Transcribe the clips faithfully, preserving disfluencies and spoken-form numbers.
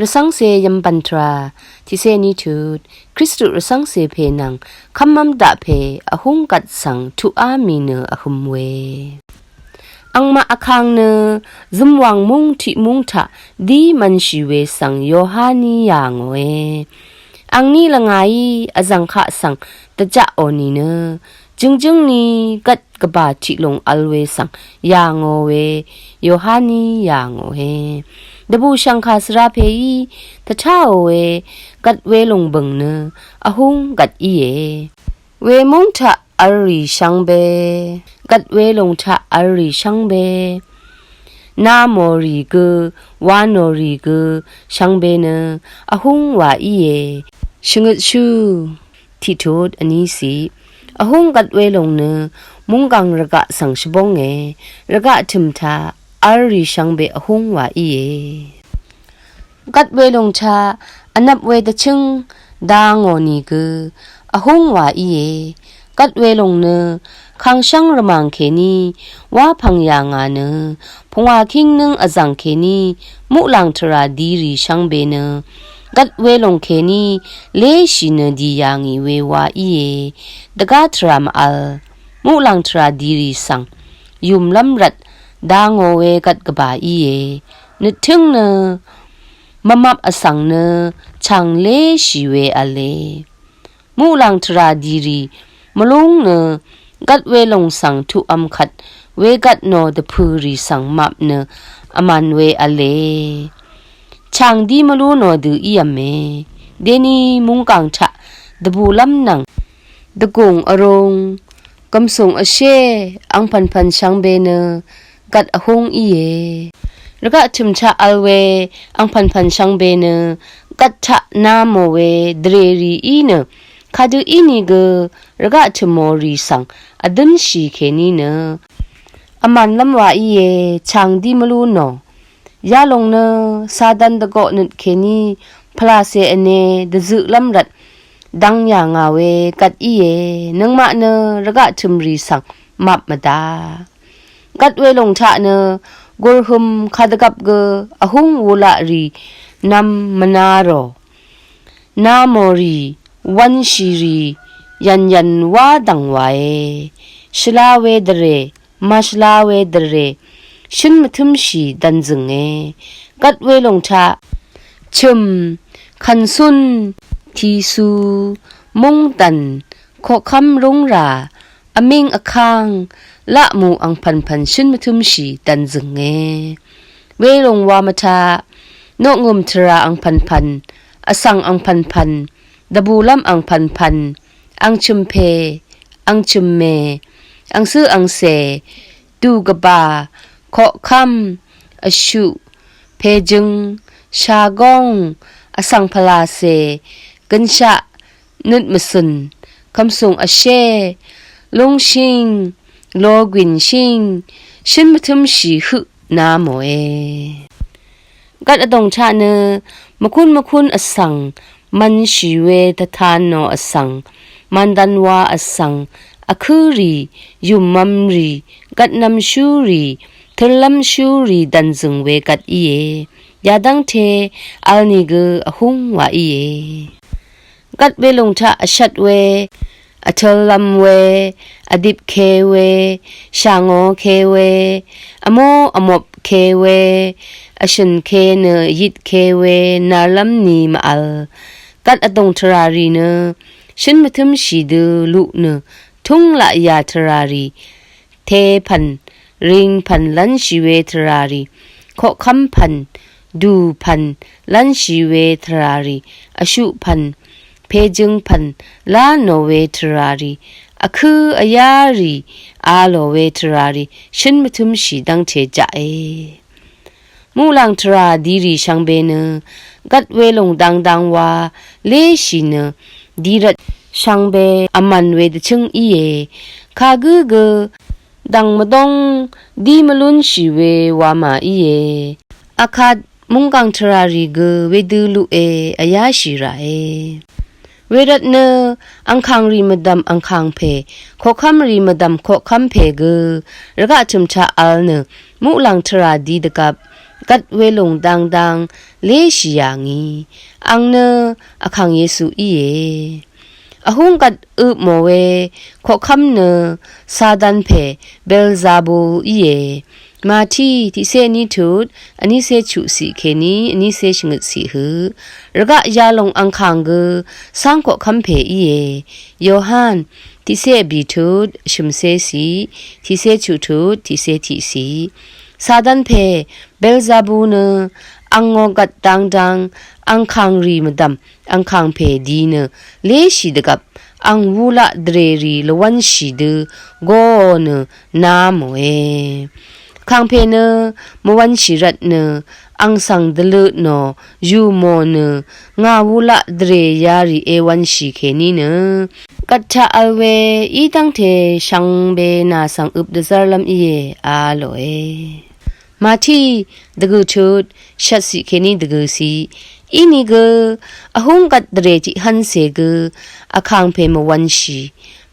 Rvcv́ngcè yvmbv̀n tvrà tiqcé ní tut Kristu rvcv́ngcè pè nvng kv́mv́m daq pè vhúng gvt svng tuqá mì nø vhø̄m we. Angmaq vkang nø zømwàng múng tiq múng taq dí mv̄nshì we svng Yohaní yà ngòe. Angní lvngàí vzv̀ng kaq svng dvjaqò nìnø jøngjǿng ni gvt gvbà tiq lùng vl we svng yà ngò we Yohaní yà ngòe. Dvbùshv̀ngkà svra pèí tvtáò we gvt welùng bø̀ng nø vhúng gvt íe. Wemúng taq v̄l rì shvngbe, gvt welùng taq v̄l rì shvngbe, na mò rì gø, wa nò rì gø shvngbe nø vhúng wa íe. Shvngøtshú tiq tut vní siq. Vhúng gvt welùng nø mungkàng rvgaq svng shvbónge, rvgaq tø̀m taq v̄l rì shvngbe vhúng wa íe. Gvt welùng taq vnvp we dvchǿng da ngò nìgø vhúng wa íe. Gvt welùng nø kangshv́ng rvmàng kèní wá pv̀ng yà ngà nø pungwà kíng nǿng vzv̀ng kèní muqlàng tvrà di rì shvngbe nø gvt welùng kèní léshì nø dì yà ngì we wa íe. Dvgá tvrà mvvl muqlàng tvrà di rì svng yùmlv́m rvt da ngò we gvt gvbà íe. Nøttǿng nø mvmap vsvng nø chàng léshì we v̄le. Muqlàng tvrà dìrì mvlúng nø gvt welòng svng tuqvm kvt wegvt nò dvpø̀rì svng map nø vmàn we v̄le. Chàng dí mvlú nò dø ív̄me. Deni mungkàng taq dvbùlv́m nvng dvgùng vrung gv̀msùng vshé angpv̀npv̀n shvngbe nø gvt vhúng íe. Rvgaq tø̀m taq vl we angpv̀npv̀n shvngbe nø gvt taq na mò we dvrèrì í nø kadø ínìgø rvgaq tø̀mò rì svng vdǿnshì kèní nø vmànlv́m wa íe. Chàng dí mvlú nò yalòng nø Satan dvgoqnøt kèní pvlacè vne dvzøqlv́m rvt dvng yà ngà we gvt íe. Nøngmaq nø rvgaq tø̀mrì svng map mvda. Gvt welòng taq nø gurhøm kadvgvp gø vhúng wulaqrì nvm mvna rò. Na mòrì wv̄nshìrì yv̀nyv̀n wá dv̀ng wàe. Shvla we dvrè màshvla we dvrè shǿn mvtǿmshì dv̀nzø̀nge. Gvt welòng taq chø̀m, kv̀nsún, tisu, múngdv̀n, koqkv́m rúngrà, vmíng vkáng, laqmù angpv̀npv̀n shǿn mvtǿmshì dv̀nzø̀nge. Welòng wa mvtaq noqngø̀m tvrà angpv̀npv̀n, vsvng angpv̀npv̀n, dvbùlv́m angpv̀npv̀n, angchø̀mpè, angchø̀mmè, angcǿ angcè, dùgvbà, koqkv́m, vshuq, pèjøng, shagóng, vsvng pvlacè, gønshaq, nøt mvcø̀n, kv̀msùng vshé, lúngshíng, logwìnshíng, shǿn mvtǿmshì høq na mòe. Gvt vdòng taq nø mvkún mvkún vsvng mv̄nshì we dvtan nò vsvng, mv̀ndv̄n wa vsvng, vkǿrì, yùmv̄mrì, gvtnv̄mshúrì, tø̄llv́mshúrì dv̀nzø̀ng we gvt íe. Yadv́ngte vl nìgø vhúng wa íe. Gvt welòng taq vshvt we, vtø̄llv̄m we, vdipke we, shàngōke we, vmó vmopke we, vshø̀nke nø yitkē we, narlv́m ni mvvl. Gvt vdòng tvràrì nø shǿn mvtǿmshì dø luq nø túng laqyà tvràrì, tepv̀n, ringpv̀n lv́nshì we tvràrì, koqkv́mpv̀n, dùpv̀n lv́nshì we tvràrì, vshuqpv̀n, pèjøngpv̀n lá nò we tvràrì, vkǿ vyárì a lò we tvràrì, shǿn mvtǿmshì dv́ngte jaqe. Muqlàng tvrà dirì shvngbe nø gvt welòng dangdang wa léshì nø dirvt shvngbe vmv̀n we dvchǿng íe. Kagǿ gø dv̀ng mvdóng dí mvlúnshì we wamà íe. Akvt mungkàng tvràrì gø wedø luqe vyáshì ràe. Wervt nø angkàngrì mvdv̀m angkàngpè, koqkv́mrì mvdv̀m koqkv́mpè gø rvgaq tø̀m taq vl nø muqlàng tvrà di dvgvp gvt welùng dangdang léshì yà ngì. Àng nø Vkàng Yesu íe. Vhúng gvt øpmò we koqkv́m nø Satan pè Belzabul íe. Mati tiqcé vní tut vnícé chuqciq kèní vnícé shvngøtciq høq. Rvgaq yalòng angkàng gø cáng koqkv́m pè íe. Yohan tiqcé vbì tut shø̀mcéciq, tiqcé chuq tut tiqcé tiqciq. Satan pè Belzabul nø angò gvt dangdang angkàng rì mvdv̀m angkàng pè di nø léshì dvgvp àng wulaq dvrèrì lvwv́nshì dø goò nø namòe. Vkàng pè nø mvwv́nshì rvt nø àng svng dvløtnò yùmò nø ngà wulaq dvrè yarì èwv́nshì kèní nø gvt taq vl we í dv́ngte shvngbe nà svng øp dvzv́rlv́m íe a lòe. Mati dvgø̀ tut shvtciq kèní dvgø̀ciq. Inìgø vhúng gvt dvrè tiqhv́ncè gø Vkàng pè mvwv́nshì.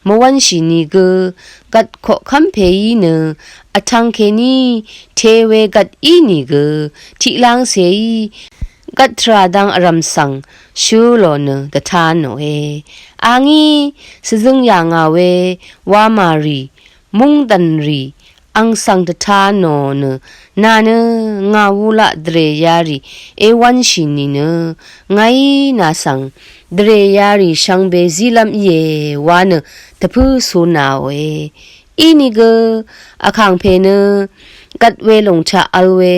Mvwv́nshì nìgø gvt koqkv́m pèí nø vtvng kèní te we gvt í nìgø tiqlangcèí gvt tvrà dang vrv̀m svng shø̄ lò nø dvta nòe. Àngí shvzøng yà ngà we wamà rì, mungdv̀n rì, àng svng dvta nò nø, nà nø ngà wulaq dvrè yarì èwv́nshì nìnø, ngàí nà svng dvrè yarì shvngbe zílv́m íe wa nø dvpǿ cunàòe. Inìgø Vkàng pè nø gvt welòng taq vl we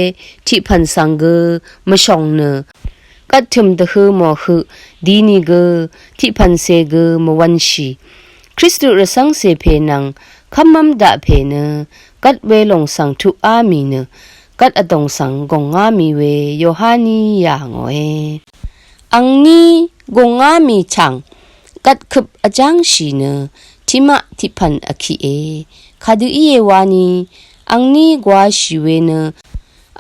tiqpv̀n svng gø mvshòng nø gvt tø̀m dvhø mò høq di nìgø tiqpv̀ncè gø mvwv́nshì. Kristu rvcv́ngcè pè nvng kv́mv́m daq pè nø gvt welòng svng tuqá mì nø gvt vdòng svng gòngá mì we Yohaní yà ngòe. Àngní gòngá mì tv̀ng gvt køp vjángshì nø tiqmaq tiqpv̀n vkiqe. Kadø íe wani àngní gwáshì we nø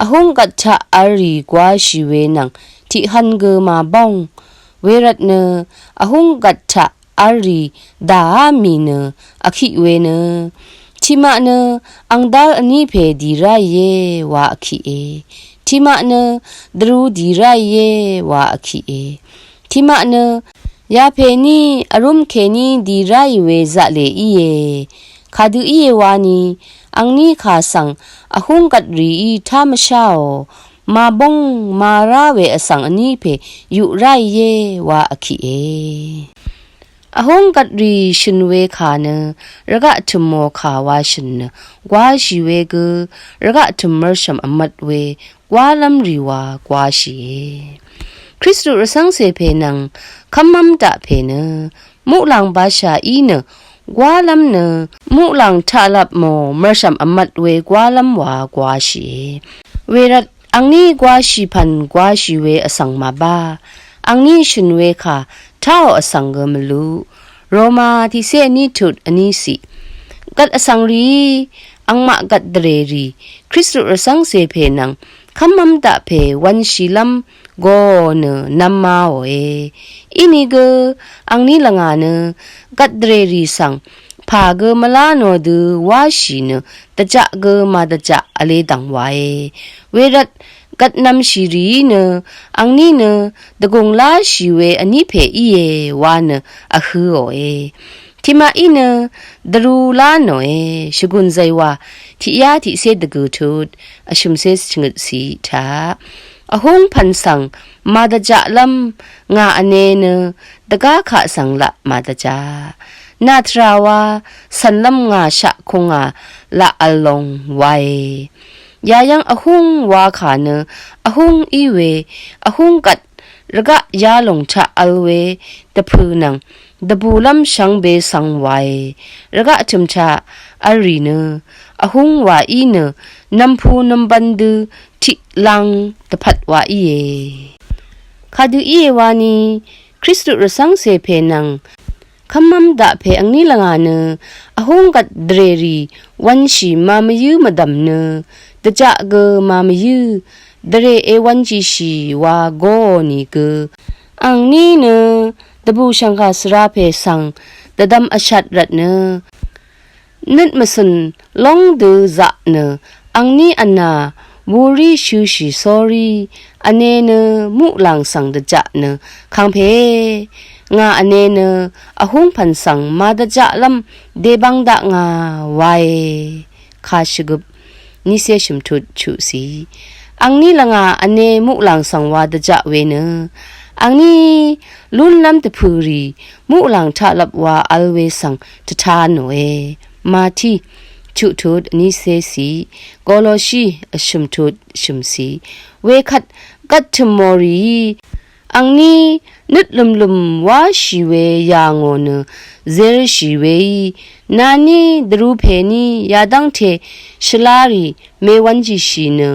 vhúng gvt taq v̄l rì gwáshì we nvng tiqhv̄n gø màbóng. Wervt nø vhúng gvt taq v̄l rì dàá mì nø vkiq we nø tiqmaq nø àng dál vní pè dì ráìe wa vkiqe. Tiqmaq nø dvrū dì ráìe wa vkiqe. Tiqmaq nø yapèní vrúm kèní dì ráì we zaqlè íe. Kadø íe wani àngní kà svng vhúng gvt rìí tá mvsháò. Màbóng màrá we vsvng vní pè yuq ráìe wa vkiqe. Vhúng gvt rì shø̀n we kà nø rvgaq tø̀m mò kà wa shø̀n nø gwáshì we gø rvgaq tø̀m mv̄rshv̀m vmvt we gwálv́m rì wa gwáshìe. Kristu rvcv́ngcè pè nvng kv́mv́m daq pè nø muqlàng bashà í nø gwálv́m nø muqlàng taqlap mò mv̄rshv̀m vmvt we gwálv́m wa gwáshìe. Wervt àngní gwáshì pv̀n gwáshì we vsvng màbá. Àngní shø̀n we kà táò vsvng gø mvluq. Roma tiqcé vní tut vníciq. Gvt vsvng rìí àngmaq gvt dvrèrì Kristu rvcv́ngcè pè nvng kv́mv́m daq pè wv̄nshìlv́m goò nø nv̄m maòe. Inìgø àngní lvngà nø gvt dvrèrì svng pà gø mvlá nò dø wáshì nø dvjaq gø màdvjaq vle dv̀ng wae. Wervt gvt nv̄mshì rìí nø àngní nø dvgùng láshì we vní pè íe wa nø vhø̄òe. Tiqmaqí nø dvrū lá nòe. Shvgùn zàywà tiqyá tiqcé dvgø̀ tut vshø̀mcé shvngøtciq taq vhúng pv̀n svng màdvjaqlv́m ngà vne nø dvgá kaq svng laq màdvjaq. Nà tvrà wa cv̀nlv́m ngà shaq kūngà laq v̄l long wae. Yayv́ng vhúng wa kà nø vhúng í we vhúng gvt rvgaq yalòng taq v̄l we dvpø̀ nvng dvbùlv́m shvngbe svng wae. Rvgaq tø̀m taq v̄l rì nø vhúng wa í nø nv̀mpū nv̀mbv̄n dø tiqlang dvpvt wa íe. Kadø íe wani Kristu rvcv́ngcè pè nvng kv́mv́m daq pè àngní lvngà nø vhúng gvt dvrèrì wv̄nshì màmvyǿ mvdv̀m nø dvjaq gø màmvyǿ dvrè èwv̄nshìshì wa goò nìgø àngní nø dvbùshv̀ngkà svra pè svng dvdvm vshat rvt nø nøt mvcø̀n lóng dø zaq nø àngní vnà Buri shø̄shì sórí, vne nø muqlàng svng dvjaq nø kàngpè. Ngà vne nø vhúng pv̀n svng màdvjaqlv́m dèbvng dakngà wae. Kàshvgøp niqcé shø̀mtut chuqcì. Angní lvngà vne muqlàng svng wa dvjaq we nø angní lúnlv́m dvpø̀rì muqlàng taqlvp wa vl we svng dvta nòe. Mati chuqtut vnícécì, Koloshi vshø̀mtut shø̀mcì. Wekvt gvt tø̀mmò rìí angní nøt lø̀mlø̀m wáshì we yà ngò nø zershì weí, nàní dvrū pèní yadv́ngte shvlá rì mewv̄njìshì nø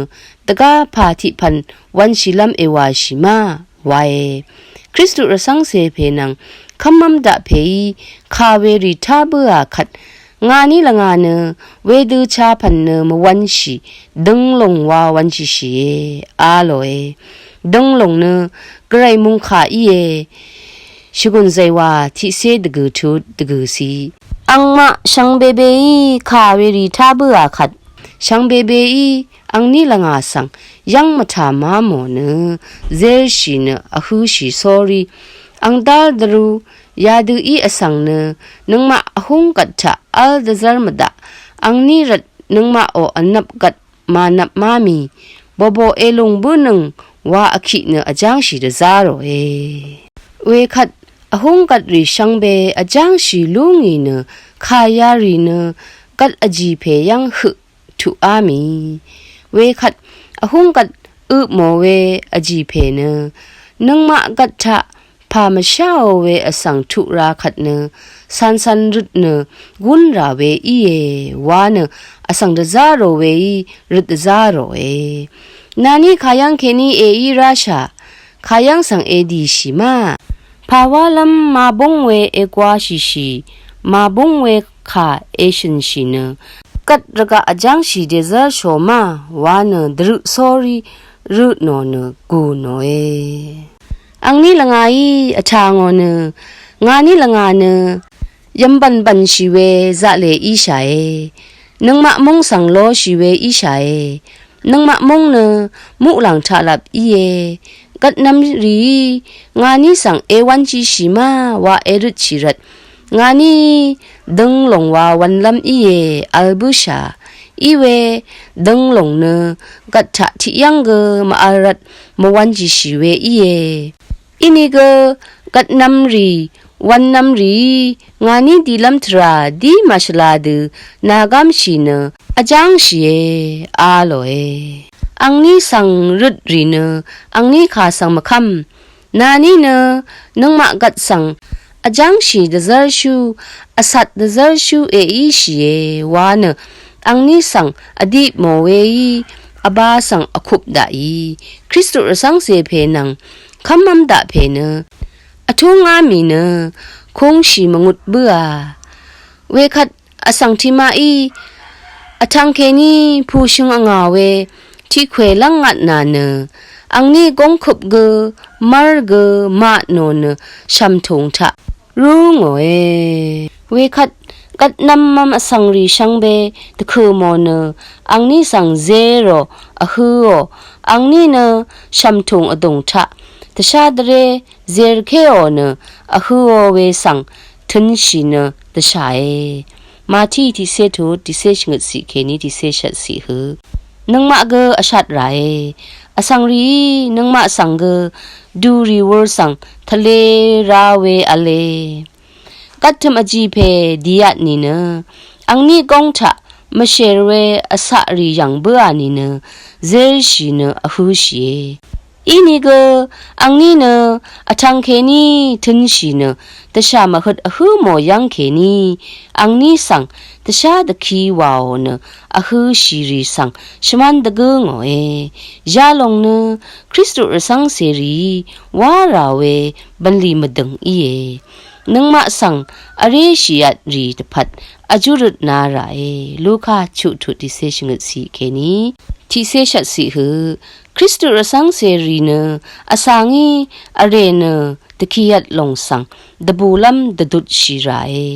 dvgá pà tiqpv̀n wv̄nshìlv́m èwàshì ma wae. Kristu rvcv́ngcè pè nvng kv́mv́m daq pèí kà werì tá bǿà kvt ngàní lvngà nø wedø chapv̀n nø mvwv̄nshì dønglùng wa wv̄nshìshìe a lòe. Dønglùng nø gvray mungkà íe. Shvgùn zàywà tiqcé dvgø̀ tut dvgø̀cì. Angmaq shvngbebeí kà werì tá bǿà kvt shvngbebeí angní lvngà svng yv́ng mvtà má mò nø zershì nø vhø̄shì sórí. Angdál dvrū yadø í vsvng nø nøngmaq vhúng gvt taq v́l dvzv́r mvdaq. Angní rvt nøngmaqò vnvp gvt mànvp má mì bòbò èlùng bǿnøng wa vkiq nø vjángshì dvzá ròe. Wekvt vhúng gvtrì shvngbe vjángshì lú ngì nø kà yarì nø gvt vjì pè yv́ng høq tuqá mì. Wekvt vhúng gvt øpmò we vjì pè nø nøngmaq gvt taq pà mvsháò we vsvng tuq ra kvt nø cancan røt nø gún rà we íe wa nø vsvng dvzá rò weí røt dvzá ròe. Nàní kàyv́ng kèní èí ráshà, kàyv́ng svng èdìshì ma. Pàwálv́m màbúng we ègwashìshì, màbúng we kà èshø̀nshì nø gvt rvgaq vjángshì dèzv́rshò ma wa nø dvrøq sórí rø nò nø gù nòe. Angní lvngàí vtà ngò nø ngàní lvngà nø yvmbv̀nbv̀nshì we zaqlè íshàe. Nøngmaq múng svng loshì we íshàe. Nøngmaq múng nø muqlàng taqlap íe. Gvtnvm rìí ngàní svng èwv̄nshìshì ma wa èrøtshì rvt ngàní dønglùng wa wv̄nlv́m íe vl bǿshà. Iwe dønglùng nø gvt taq tiqyv́ng gø mv-vl rvt mvwv̄nshìshì we íe. Inìgø gvtnvm rì wv̄nnvm rìí ngàní dilv́m tvrà dí màshvla dø nàgámshì nø vjángshìe a lòe. Angní svng røt rì nø angní kà svng mvkv́m. Nàní nø nøngmaq gvt svng vjángshì dvzv́rshú, vcat dvzv́rshú èíshìe wa nø angní svng vdipmò weí vbā svng vkup daqì. Kristu rvcv́ngcè pè nvng kv́mv́m daq pè nø vtúngá mì nø kūngshì mvngut bǿà. Wekvt vsvng tiqmaqí vtvng kèní pùshøng vngà we tiqkwè lv́ng vtnà nø angní gúngkøp gø mv́r gø maq nò nø shv̀mtùng taq rú ngòe. Wekvt gvtnvmvm vsvngrì shvngbe dvkø̀ mò nø angní svng zerò vhø̄ò. Angní nø shv̀mtùng vdùng taq dvshá dvré zerkéò nø vhø̄ò we svng tø̄nshì nø dvshàe. Màtí tiqcé tut tiqcé shvngøtciq kèní tiqcé shvtciq hø. Nøngmaq gø vshat ràe. Vsvng rìí nøngmaq svng gø dùrì wur svng tvle ra we v̄le. Gvttø̀m vjì pè dìat nìnø angní góng taq mvshèr we vcaqrì yv̀ng bǿà nìnø zershì nø vhø̄shìe. Inìgø angní nø vtvng kèní tø̄nshì nø dvshà mvhøt vhǿ mò yv́ng kèní angní svng dvshá dvki wàò nø vhø̄shì rì svng shvmán dvgǿ ngòe. Yalòng nø Kristu rvcv́ngcè rìí wá rà we bv̀nlì mvdø̀ng íe. Nøngmaq svng vréshì yvt rì dvpvt vjúrøt na ràe. Luka chuqtut tiqcé shvngøtciq kèní tiqcé shvtciq hø. Kristu rvcv́ngcèrì nø vsvngí vrè nø dvkiyvt lòng svng dvbùlv́m dvdutshì ràe.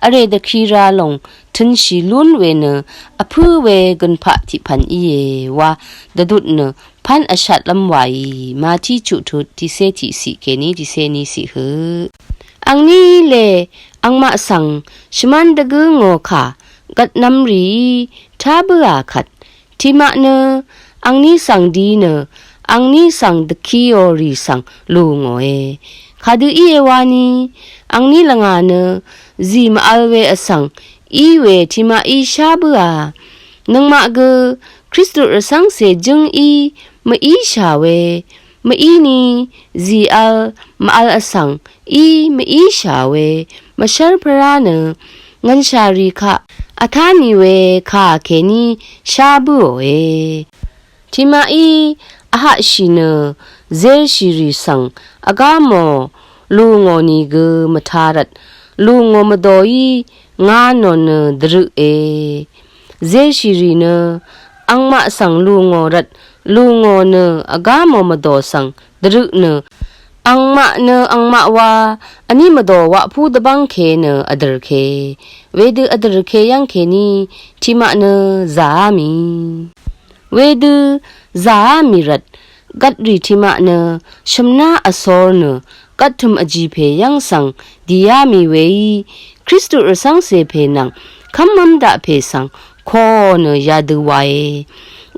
Vrè dvki ra lòng tø̄nshì lún we nø vpǿ we gønpaq tiqpv̀n íe wa dvdut nø pv́n vshatlv́m wàì. Mati chuqtut tiqcé tiqciq kèní tiqcé ní ciq høq. Angní lè angmaq svng shvmán dvgǿ ngò kà gvtnv̄m rìí tá bǿà kvt, tiqmaq nø angní svng di nø angní svng dvkiò rì svng lù ngòe. Kadø íe wani angní lvngà nø zì mvvl we vsvng í we tiqmaqí shá bǿà. Nøngmaq gø Kristu rvcv́ngcè jǿngí mvíshà we, mvíni zìvl mvvl vsvng í mvíshà we mvshv́rpvrá nø ngv̄nshà rì kaq vtá nì we kà kèní shá bǿòe. Tiqmaqí vhaqshì nø zershì rì svng vgá mò lù ngò nìgø mvtā rvt lù ngò mvdòí ngā nò nø dvrøqe. Zershì rì nø angmaq svng lù ngò rvt lù ngò nø vgá mò mvdò svng dvrøq nø angmaq nø angmaq wa vní mvdò waqpú dvbv́ngke nø vdø̀rke. Wedø vdø̀rke yv́ngkèní tiqmaq nø zàá mì. Wedø zàá mì rvt gvtrì tiqmaq nø shvmná vsor nø gvttø̀m vjì pè yv́ng svng dìá mì weí Kristu rvcv́ngcè pè nvng kv́mv́m daq pè svng koò nø yadø wae.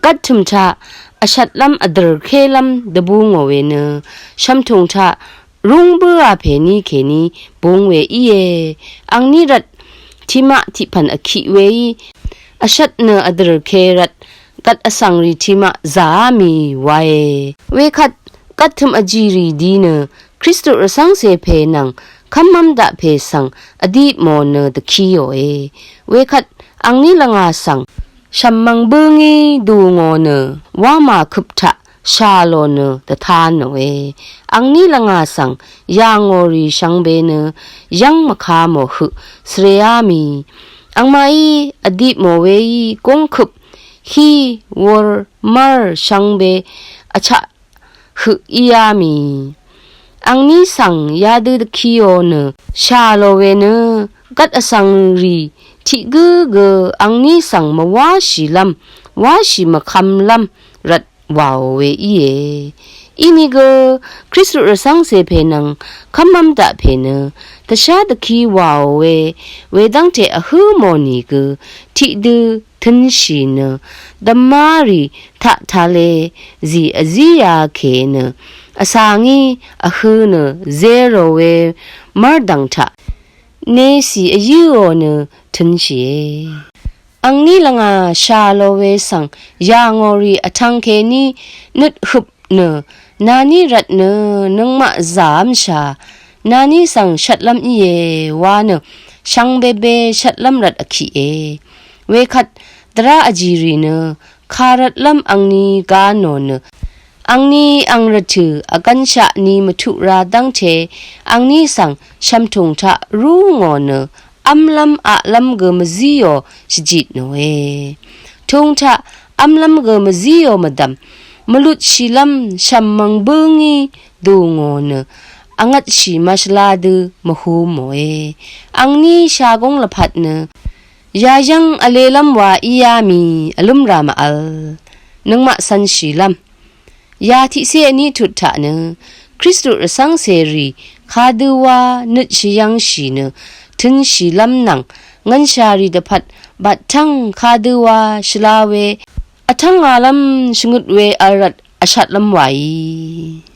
Gvttø̀m taq vshvtlv́m vdø̀rkélv́m dvbù ngò we nø shv̀mtùng taq rúng bǿà pè ní kèní bung we íe. Angní rvt tiqmaq tiqpv̀n vkiq weí vshvt nø vdø̀rke rvt gvt vsvngrì tiqmaq zàá mì wae. Wekvt gvttø̀m vjìrì di nø Kristu rvcv́ngcè pè nvng kv́mv́m daq pè svng vdip mò nø dvkiòe. Wekvt angní lvngà svng shv̀mmvng bǿngí dù ngò nø wamà køp taq shà lò nø dvtā nòe. Angní lvngà svng yà ngò rì shvngbe nø yv́ng mvka mò høq svreá mì. Angmaqí vdip mò weí gúngkøp hí wūr mv́r shvngbe vchaq høq íá mì. Angní svng yadø dvkiò nø shà lò we nø gvt vsvngrì tiq gǿ gø angní svng mvwáshìlv́m wáshì mvkvmlv́m rvt wàò we íe. Inìgø Kristu rvcv́ngcè pè nvng kv́mv́m daq pè nø dvshá dvki wàò we wedv́ngte vhǿ mò nìgø tiqdø tø̄nshì nø dvmárì taq tale zì vzíā kè nø vsvngí vhø̄ nø zerò we mv́rdv̀ng taq necì vyǿò nø tø̄nshìe. Angní lvngà shà lò we svng yà ngò rì vtv̄ng kèní nøt høp nø naní rvt nø nøngmaq zàv́mshà. Naní svng shvtlv́m íe wa nø shvngbebe shvtlv́m rvt vkiqe. Wekvt dvrá vjìrì nø kàrvtlv́m angní gá nò nø angní ang rvtø̀ vgvnshaq ni mvtuq ra dv́ngte angní svng shv̀mtùng taq rú ngò nø v́mlv́m aqlv́m gø mvzíò shvjit nòe. Tung taq v́mlv́m gø mvzíò mvdv̀m mvlutshìlv́m shv̀mmvng bǿngí dù ngò nø vngvtshì mvshvla dø mvhū mòe. Angní shagúng lvpat nø yayv́ng vlelv́m wa íá mì vlǿmrà mvvl nøngmaq cv̄nshìlv́m. Ya tiqcé vní tut taq nø Kristu rvcv́ngcèrì kadøwa nøt shvyv̄ngshì nø tø̄nshìlv́m nvng ngv̄nshàrì dvpvt battv́ng kadøwa shvla we vtv́ngalv́m shvngøt we v̄l rvt vshatlv́m wàí.